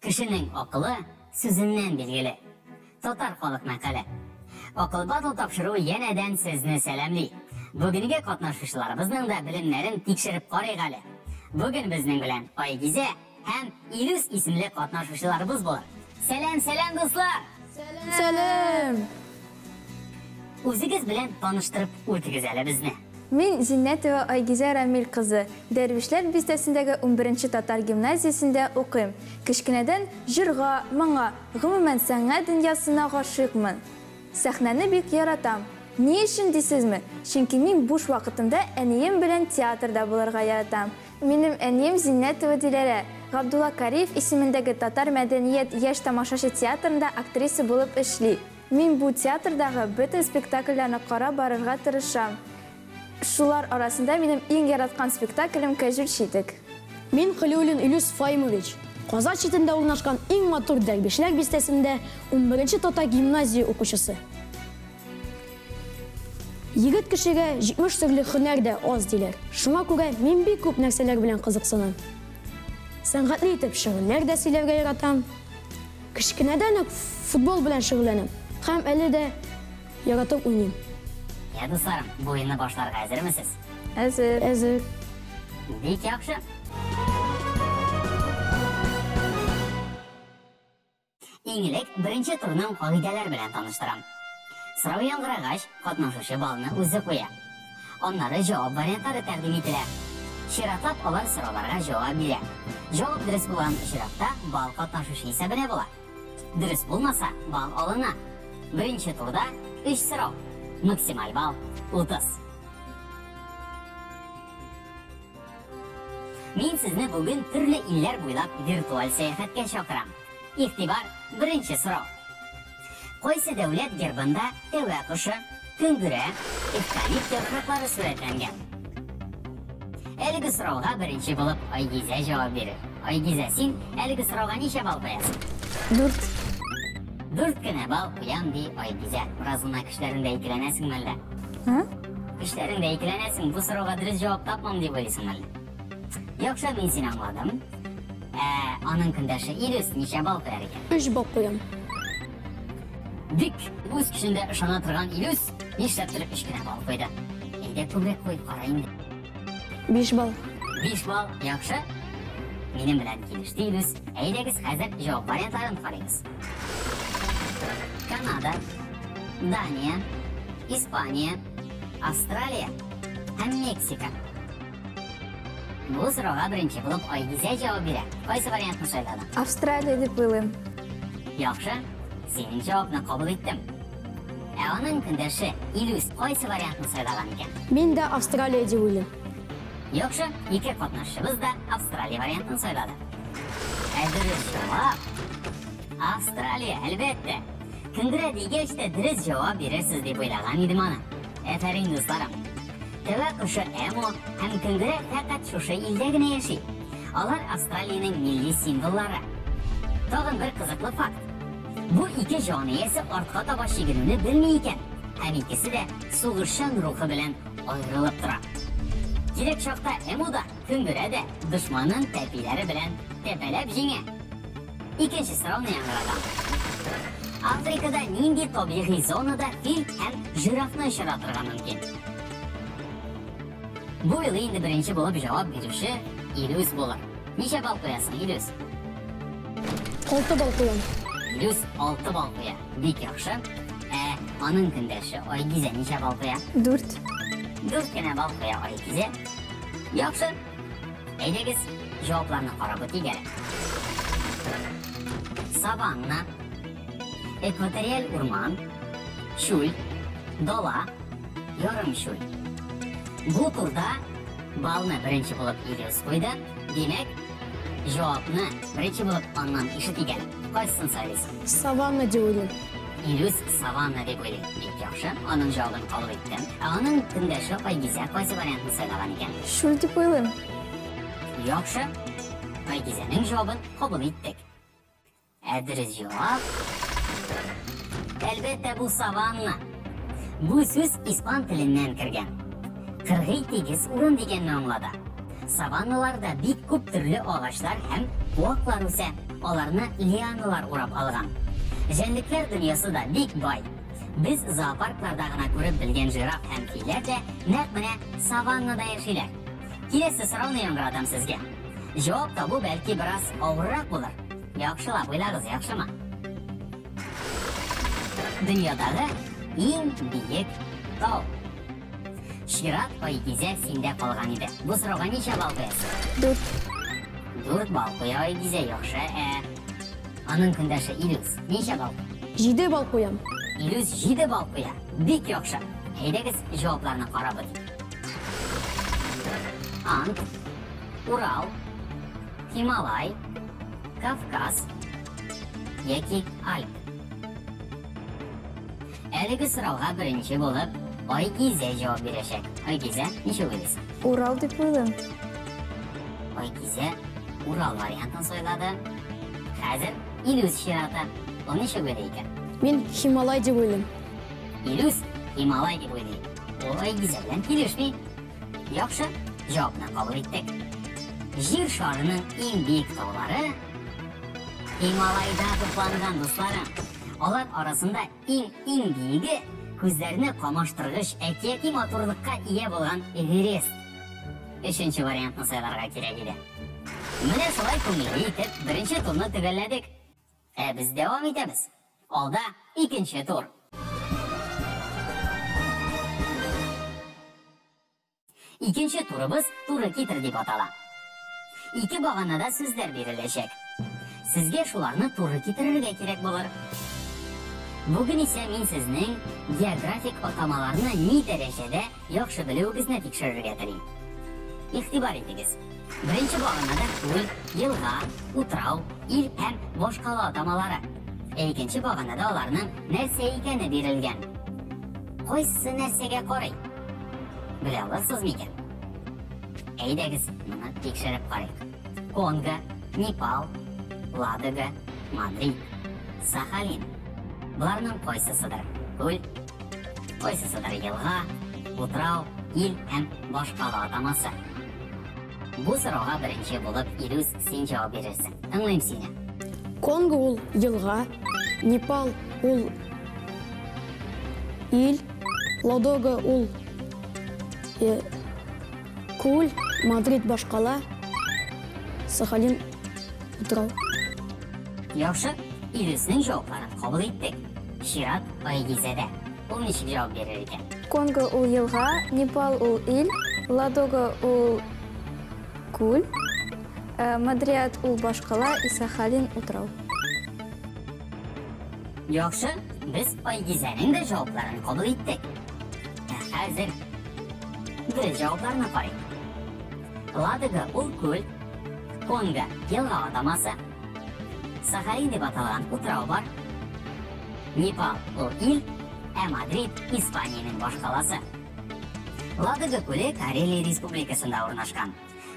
Кешенең акылы сүзеннән билгеле. Татар халык мәкале. Акыл батл тапшыруы янәдән сезне сәламли. Бүгенге катнашучыларыбызның да белемнәрен тикшереп карыйк әле. Бүген безнең белән Айгизә һәм Илүс исемле катнашучыларыбыз булыр. Сәлам, сәлам, дуслар! Сәлам! Үзегез белән таныштырып үтегез әле безне. Мин Зиннәтова Айгизә Рамил кызы, Дәрвишләр бистәсендәге унберенче татар гимназиясендә укыйм. Кечкенәдән җырга, моңа, гомумән, сәнгать дөньясына гашыйкмын. Сәхнәне бик яратам. Ни өчен дисезме? Чөнки мин буш вакытымда әнием белән театрда булырга яратам. Минем әнием Зиннәтова Диләрә, Габдулла Кариев исемендәге Татар мәдәният яшь тамашачы театрында актриса булып эшли. Мин бу театрдагы бөтен спектакльләрне карап барырга тырышам. Шулар арасында минем иң яраткан спектаклем Кәҗүл читек. Мин Хәлиуллин Илүс Фаимович, Казан читендә урнашкан иң матур Дәрвишләр бистәсендә унберенче татар гимназия укучысы. Егет кешегә 70 төрле һөнәр дә аз диләр. Шуңа күрә мин бик күп нәрсәләр белән кызыксынам. Сәнгатьле итеп шигырьләр дә сөйләргә яратам. Кечкенәдән үк футбол белән шөгыльләнәм һәм әле дә яратып уйныйм. Йә, дусларым, бу уенны башларга әзермесез? Әзер. Әзер. Бик яхшы. Иң элек беренче турның кагыйдәләре белән таныштырам. Сорау яңгырагач, катнашучы баллны үзе куя. Аннары җавап вариантлары тәкъдим ителә. Чиратлап алар сорауларга җавап бирә. Җавап дөрес булган очракта балл катнашучы исәбенә була. Дөрес булмаса, балл алына. Беренче турда 3 сорау. Максималь балл 30. Мин сезне бүген төрле илләр буйлап виртуаль сәяхәткә чакырам. Игътибар, беренче сорау. Кайсы дәүләт гербында тәвә кошы, көнгерә, эвкалипт яфраклары сурәтләнгән? Әлеге сорауга беренче булып Айгизә җавап бирер. Айгизә, син әлеге сорауга ничә балл куясың? Дүрт. Дүрт кенә балл куям, ди Айгизә. Бераз гына көчләреңдә икеләнәсеңме әллә? А? Көчләреңдә икеләнәсең, бу сорауга дөрес җавап тапмам дип уйлыйсың әллә? Яхшы, мин сине аңладым. Ә аның көндәше Илүс ничә балл куяр икән? Өч балл куям. Бик үз көчендә ышана торган Илүс нишләптер өч кенә балл куйды. Әйдә күбрәк куеп кара инде. Биш балл. Биш балл, яхшы. Минем белән килеште Илүс. Әйдәгез хәзер җавап вариантларын карыйбыз. Канада, Дания, Испания, Австралия һәм Мексика. Бу сорауга беренче булып Айгизә җавап бирә. Кайсы вариантны сайладың? Австралия дип уйлыйм. Яхшы, синең җавапны кабул иттем. Ә аның көндәше Илүс кайсы вариантны сайлаган икән? Мин дә Австралия дип уйлыйм. Яхшы, ике катнашчыбыз да Австралия вариантын сайлады. Ә дөрес җавап Австралия, әлбәттә. Көнгерә дигәч тә дөрес җавап бирерсез дип уйлаган идем аны. Афәрин, дусларым. Тәвә кошы эмо һәм көнгерә фәкать шушы илдә генә яши. Алар Австралиянең милли символлары. Тагын бер кызыклы факт. Бу ике җан иясе артка таба чигенүне белми икән. Һәм икесе дә сугышчан рухы белән аерылып тора. Кирәк чакта эмо да, көнгерә дә дошманын тәпиләре белән тәпәләп җиңә. Икенче сорауны яңгыратам. Африкада нинди табигый зонада фил һәм жирафны очратырга мөмкин? Бу юлы инде беренче булып җавап бирүче Илүс булыр. Ничә балл куясың, Илүс? Алты балл куям. Илүс 6 балл куя. Бик яхшы. Ә аның көндәше Айгизә ничә балл куя? Дүрт. Дүрт кенә балл куя Айгизә. Яхшы. Әйдәгез, җавапларны карап үтик әле. Саванна, экваториаль урман, чүл, дала, ярым чүл. Бу турда балны беренче булып Илюс куйды. Димәк, җавапны беренче булып аннан ишетик әле. Кайсысын сайлыйсың? Саванна дип уйлыйм. Илюс саванна дип уйлый. Бик яхшы, аның җавабын кабул иттем. Ә аның көндәше Айгизә кайсы вариантны сайлаган икән? Чүл дип уйлыйм. Яхшы. Айгизәнең җавабын кабул иттек. Ә дөрес җавап... Әлбәттә, бу саванна. Бу сүз испан теленнән кергән. Кыргый тигез урын дигәнне аңлата. Саванналарда бик күп төрле агачлар һәм куаклар үсә. аларны лианалар урап алган. Җәнлекләр дөньясы да бик бай. Без зоопаркларда гына күреп белгән жираф һәм филләр дә нәкъ менә саваннада яшиләр. Киләсе сорауны яңгыратам сезгә. Җавап табу бәлки бераз авыррак булыр. Яхшылап уйлагыз, яхшымы? Дөньядагы иң биек тау. Чират Айгизә синдә калган иде. Бу сорауга ничә балл куясың? 4. 4 балл куя Айгизә, яхшы. Ә аның көндәше Илүс ничә балл? 7 балл куям. Илүс 7 балл куя. Бик яхшы. Әйдәгез җавапларны карап үтик. Ант, Урал, Һималай, Кавказ яки Альп. Әлеге сорауга беренче булып Айгизә җавап бирәчәк. Айгизә, ничек уйлыйсың? Урал дип уйлыйм. Айгизә Урал вариантын сайлады. Хәзер Илүс чираты. Ул ничек уйлый икән? Мин Һималай дип уйлыйм. Илүс Һималай дип уйлый. Ул Айгизә белән килешми. Яхшы, җавапны кабул иттек. Җир шарының иң биек таулары Һималайда тупланган, дусларым. Алар арасында иң-иң биеге күзләрне камаштыргыч әкияти матурлыкка ия булган Эверест. Өченче вариантны сайларга кирәк иде. Менә шулай күңелле итеп беренче турны төгәлләдек. Ә без дәвам итәбез. Алда икенче тур. Икенче турыбыз туры китер дип атала. Ике баганада сүзләр биреләчәк. Сезгә шуларны туры китерергә кирәк булыр. Бүген исә мин сезнең географик атамаларны ни дәрәҗәдә яхшы белүегезне тикшерергә телим. Игътибар итегез. Беренче баганада күл, елга, утрау, ил һәм башкала атамалары. Ә икенче баганада аларның нәрсә икәне бирелгән. Кайсысы нәрсәгә карый? Белә алырсыз микән? Әйдәгез, моны тикшереп карыйк. Конго, Непал, Ладога, Мадрид, Сахалин. Боларның кайсысыдыр күл, кайсысыдыр елга, утрау, ил һәм башкала атамасы. Бу сорауга беренче булып Илүс син җавап бирерсең. Тыңлыйм сине. Конго ул елга, Непал ул ил, Ладога ул күл, Мадрид башкала, Сахалин утрау. Яхшы, Илүснең җавапларын кабул иттек. Чират Айгизәдә. Ул ничек җавап бирер икән? Конго ул елга, Непал ул ил, Ладога ул күл, Мадриад ул башкала, и Сахалин утрау. Яхшы, без Айгизәнең дә җавапларын кабул иттек. Ә хәзер дөрес җавапларны карыйк. Ладога ул күл, Конго елга атамасы, Сахалин дип аталган утрау бар, Непал ул ил, ә Мадрид Испаниянең башкаласы. Ладога күле Карелия республикасында урнашкан.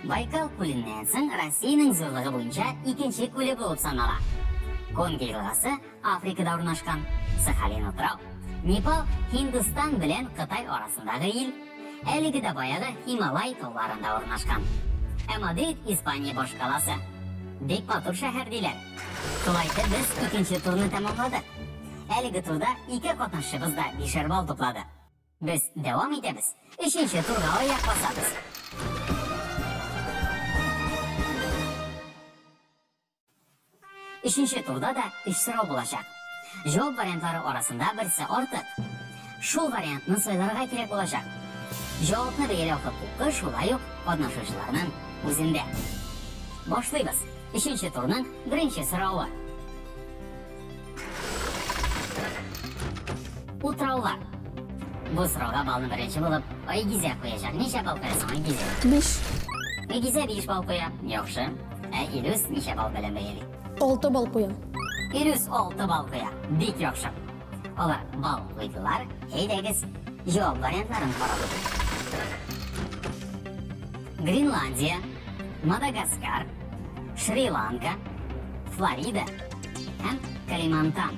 Байкал күленнән соң Россиянең зурлыгы буенча икенче күле булып санала. Конго елгасы Африкада урнашкан. Сахалин утрау. Непал Һиндстан белән Кытай арасындагы ил. Әлеге дә баягы Һималай тауларында урнашкан. Ә Мадрид Испания башкаласы. Бик матур шәһәр диләр. Шулай итеп без икенче турны тәмамладык. Әлеге турда ике катнашчыбыз да бишәр балл туплады. Без дәвам итәбез. Өченче турга аяк басабыз. Өченче турда да өч сорау булачак. Җавап вариантлары арасында берсе артык. Шул вариантны сайларга кирәк булачак. Җавапны бәяләү хокукы шулай ук катнашучыларның үзендә. Башлыйбыз. Өченче турның беренче соравы. Утраулар. Бу сорауга баллны беренче булып Айгизә куячак. Ничә балл куясың, Айгизә? 5. Айгизә 5 балл куя. Яхшы. Ә Илүс ничә балл белән бәяли? 6 балл куям. Илүс 6 балл куя. Бик яхшы. Алар балл куйдылар. Әйдәгез, җавап вариантларын карап үтик. Гренландия, Мадагаскар, Шри-Ланка, Флорида һәм Калимантан.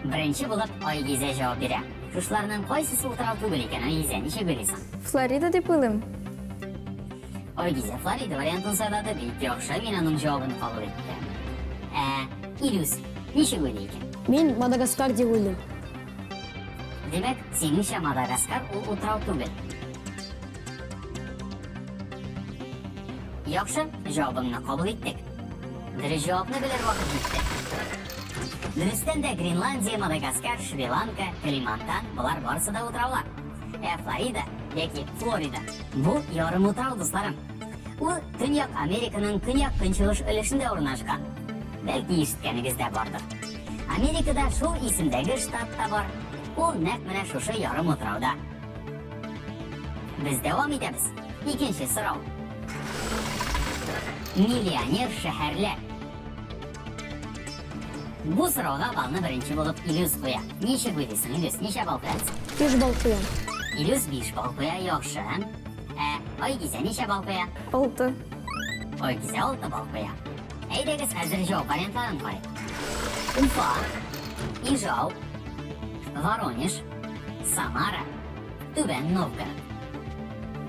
Беренче булып Айгизә җавап бирә. Шушыларның кайсысы утрау түгел икән, Айгизә, ничек уйлыйсың? Флорида дип уйлыйм. Айгизә Флорида вариантын сайлады. Бик яхшы, мин аның җавабын кабул иттем. Ә Илүс ничек уйлый икән? Мин Мадагаскар дип уйлыйм. Димәк, синеңчә Мадагаскар ул утрау түгел. Яхшы, җавабыңны кабул иттек. Дөрес җавапны белер вакыт җитте. Дөрестән дә Гренландия, Мадагаскар, Шри-Ланка, Калимантан болар барысы да утраулар. Ә Флорида яки Флорида бу ярымутрау, дусларым. Ул Төньяк Американың көньяк-көнчыгыш өлешендә урнашкан. Бәлки ишеткәнегез дә бардыр. Америкада шул исемдәге штат та бар. Ул нәкъ менә шушы ярымутрауда. Без дәвам итәбез. Икенче сорау. Миллионер шәһәрләр. Бу сорауга балны беренче булып Илүс куя. Ничек уйлыйсың, Илүс, ничә балл куярсың? 5 балл куям. Илүс 5 балл куя, яхшы. Ә Айгизә ничә балл куя? 6. Айгизә 6 балл куя. Әйдәгез, хәзер җавап вариантларын карыйк. Уфа, Ижау, Воронеж, Самара, Түбән Новгород.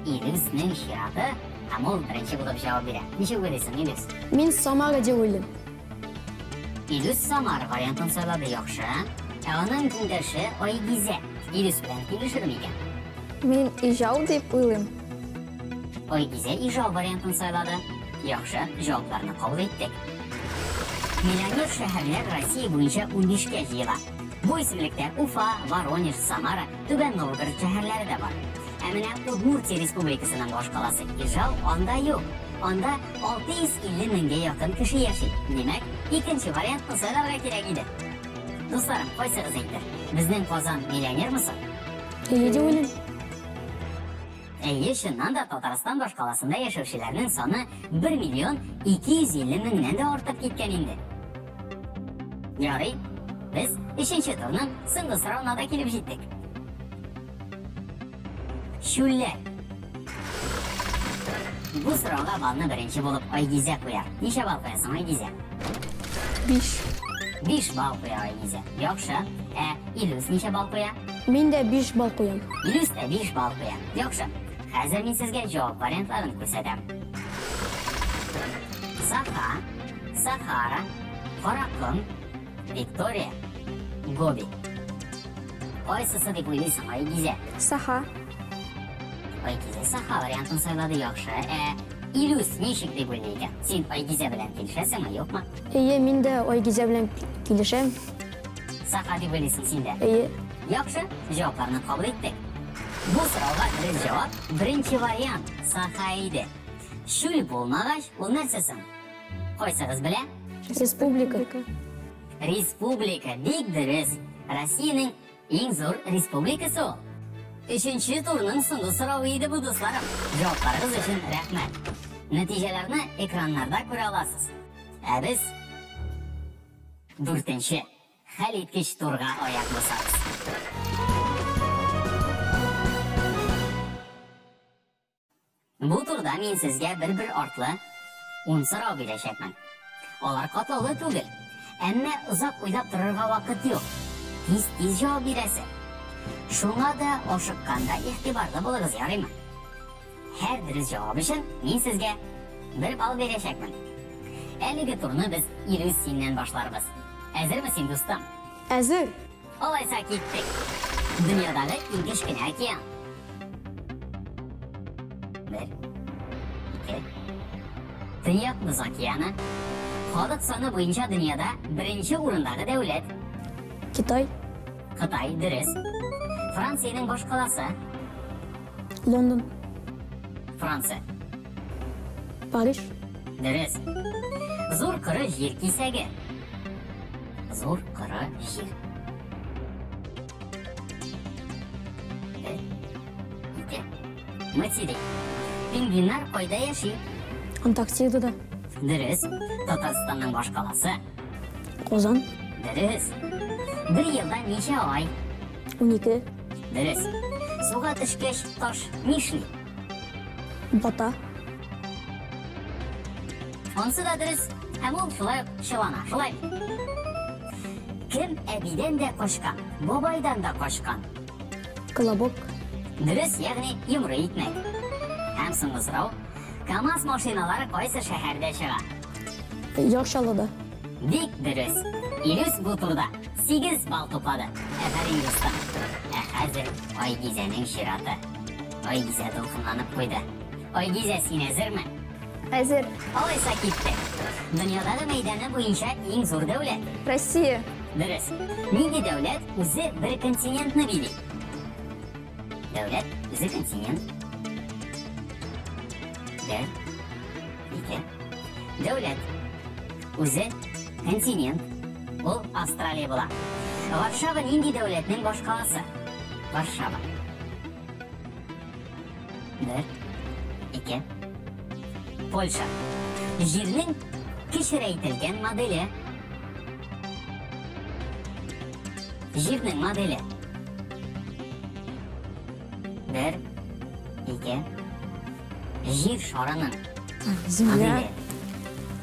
Илүснең чираты, һәм ул беренче булып җавап бирә. Ничек уйлыйсың, Илүс? Мин Самара дип уйлыйм. Илүс Самара вариантын сайлады, яхшы. Ә аның тиңдәше Айгизә. Илүс белән килешер микән? Мин Ижау дип уйлыйм. Айгизә Ижау вариантын сайлады. Яхшы, җавапларны кабул иттек. Миллионер шәһәрләр Россия буенча 15-кә җыела. Бу исемлектә Уфа, Воронеж, Самара, Түбән Новгород шәһәрләре дә бар. Ә менә Удмуртия республикасының башкаласы Ижау анда юк. Анда 650 меңгә якын кеше яши. Димәк, икенче вариантны сайларга кирәк иде. Дусларым, кайсыгыз әйтер? Безнең Казан миллионермы соң? Әйе дип уйлыйм. Әйе, чыннан да Татарстан башкаласында яшәүчеләрнең саны 1 миллион 250 меңнән дә артып киткән инде. Ярый, без өченче турның соңгы соравына да килеп җиттек. Чүлләр. Бу сорауга балны беренче булып Айгизә куяр. Ничә балл куясың, Айгизә? 5. 5 балл куя Айгизә. Яхшы. Ә Илүс ничә балл куя? Мин дә 5 балл куям. Илүс тә 5 балл куя. Яхшы. Хәзер мин сезгә җавап вариантларын күрсәтәм. Саха, Сахара, Караком, Виктория, Гоби. Кайсысы дип уйлыйсың, Айгизә? Саха. Айгизә Саха вариантын сайлады, яхшы. Ә Илүс ничек дип уйлый икән? Син Айгизә белән килешәсеңме, юкмы? Әйе, мин дә Айгизә белән килешәм. Саха дип уйлыйсың син дә? Әйе. Яхшы, җавапларны кабул иттек. Бу сорауга дөрес җавап беренче вариант Саха иде. Чүл булмагач, ул нәрсә соң? Кайсыгыз белә? Республика. Республика, бик дөрес. Россиянең иң зур республикасы ул. Өченче турның соңгы соравы иде бу, дусларым. Җавапларыгыз өчен рәхмәт. Нәтиҗәләрне экраннарда күрә аласыз. Ә без дүртенче хәл иткеч турга аяк басабыз. Бу турда мин сезгә бер-бер артлы 10 сорау бирәчәкмен. Алар катлаулы түгел, әмма озак уйлап торырга вакыт юк. Тиз-тиз җавап бирәсе. Шуңа да ашыкканда игътибарлы булыгыз, ярыймы? Һәр дөрес җавап өчен мин сезгә бер балл бирәчәкмен. Әлеге турны без Илүс синнән башларбыз. Әзерме син, дустым? Әзер. Алайса киттек. Дөньядагы иң кечкенә океан. Бер, ике. Төньяк Боз океаны. Халык саны буенча дөньяда беренче урындагы дәүләт. Китай. Кытай, дөрес. Франциянең башкаласы. Лондон. Франция. Париж. Дөрес. Зур коры җир кисәге. Зур коры җир. Бер, ике. Материк. Пингвиннар кайда яши? Антарктидада. Дөрес. Татарстанның башкаласы. Казан. Дөрес. Бер елда ничә ай? 12. Дөрес. Суга төшкәч таш нишли? Бата. Ансы да дөрес. Һәм ул шулай ук чылана. Шулай бит? Кем әбидән дә качкан, бабайдан да качкан? Колобок. Дөрес, ягъни йомры икмәк. Һәм соңгы сорау. КАМАЗ машиналары кайсы шәһәрдә чыга? Яр Чаллыда. Бик дөрес. Илүс бу турда 8 балл туплады. Афәрин, дустым. Ә хәзер Айгизәнең чираты. Айгизә дулкынланып куйды. Айгизә, син әзерме? Әзер. Алайса киттек. Дөньядагы мәйданы буенча иң зур дәүләт? Россия. Дөрес. Нинди дәүләт үзе бер континентны били? Дәүләт үзе континент. Бер, ике. Дәүләт үзе континент. Ул Австралия була. Варшава нинди дәүләтнең башкаласы? Варшава. Бер, ике. Польша. Җирнең кечерәйтелгән моделе. Җирнең моделе. Бер, ике. Җир шарының Земля. моделе.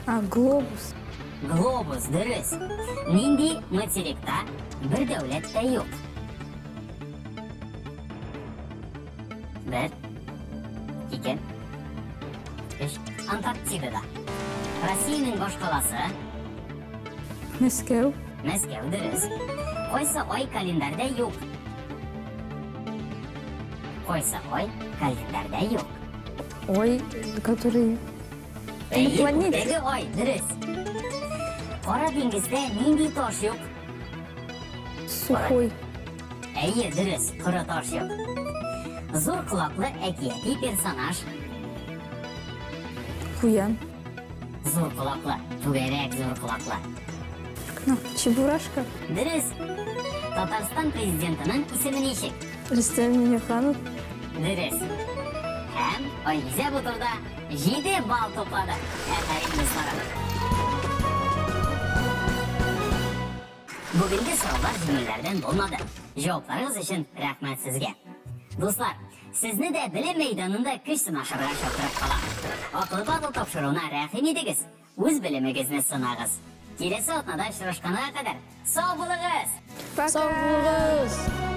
А, глобус. Глобус, дөрес. Нинди материкта бер дәүләт тә юк? Бер, ике, өч. Антарктидада. Россиянең башкаласы? Мәскәү. Мәскәү, дөрес. Кайсы ай календарьда юк? Кайсы ай календарьда юк? Ой, который... Әйе, планета. күктәге ай, дөрес. Кара диңгездә нинди таш юк? Сухой. Әйе, дөрес, коры таш юк. Зур колаклы әкияти персонаж. Куян. Зур колаклы, түгәрәк зур колаклы. Ну, Чебурашка. Дөрес. Татарстан президентының исеме ничек? Рөстәм Миңнеханов. Дөрес. Һәм Айгизә бу турда 7 балл туплады. Афәрин, дусларым. Бүгенге сораулар җиңелләрдән булмады. Җавапларыгыз өчен рәхмәт сезгә. Дуслар, сезне дә белем мәйданында көч сынашырга чакырып калам. Акыллы батыл тапшыруына рәхим итегез. Үз белемегезне сынагыз. Киләсе атнада очрашканга кадәр сау булыгыз! Пока! Сау булыгыз!